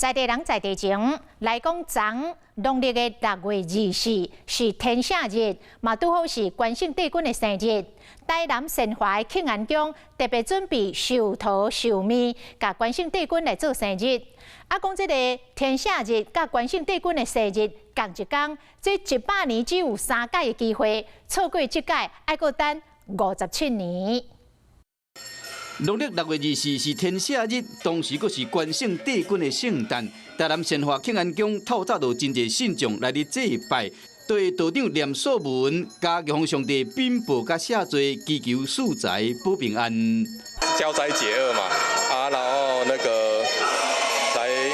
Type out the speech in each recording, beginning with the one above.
在地人在地情來講，昨農曆的6月24是天赦日，嘛拄好是關聖帝君的生日。台南善化的慶安宮特別準備壽桃壽麵，共關聖帝君來做生日。啊，講這個天赦日佮關聖帝君的生日仝一工，這100年只有三擺的機會，錯過這擺，愛閣等57年。農曆6月24是天赦日，同時閣是關聖帝君的聖誕。台南善化慶安宮透早就真濟信眾來佇祭拜，對道長念素文，共玉皇上帝稟報佮謝罪，祈求四財保平安。消災解厄嘛，啊，然後那個來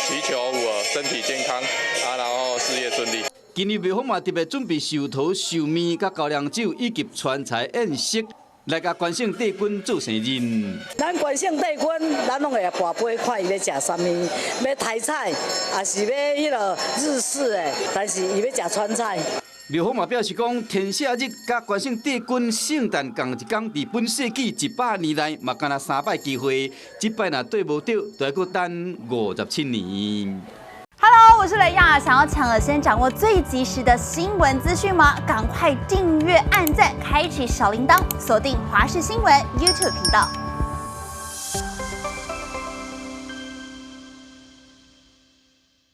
祈求我身體健康，啊，然後事業順利。今年廟方嘛特別準備壽桃、壽麵、佮高粱酒以及川菜宴席，來共關聖帝君做生日。咱關聖帝君，咱攏會跋杯看伊欲食啥物，欲台菜，抑是欲彼个日式的，但是伊欲食川菜。廟方嘛表示講，天赦日佮關聖帝君聖誕仝一工，佇本世紀100年內嘛干焦三擺機會，這擺若對無著，就愛閣等57年。 Hello，我是雷亞，想要搶先掌握最及時的新聞資訊嗎？趕快訂閱、按讚、開啟小鈴鐺，鎖定華視新聞 YouTube 頻道。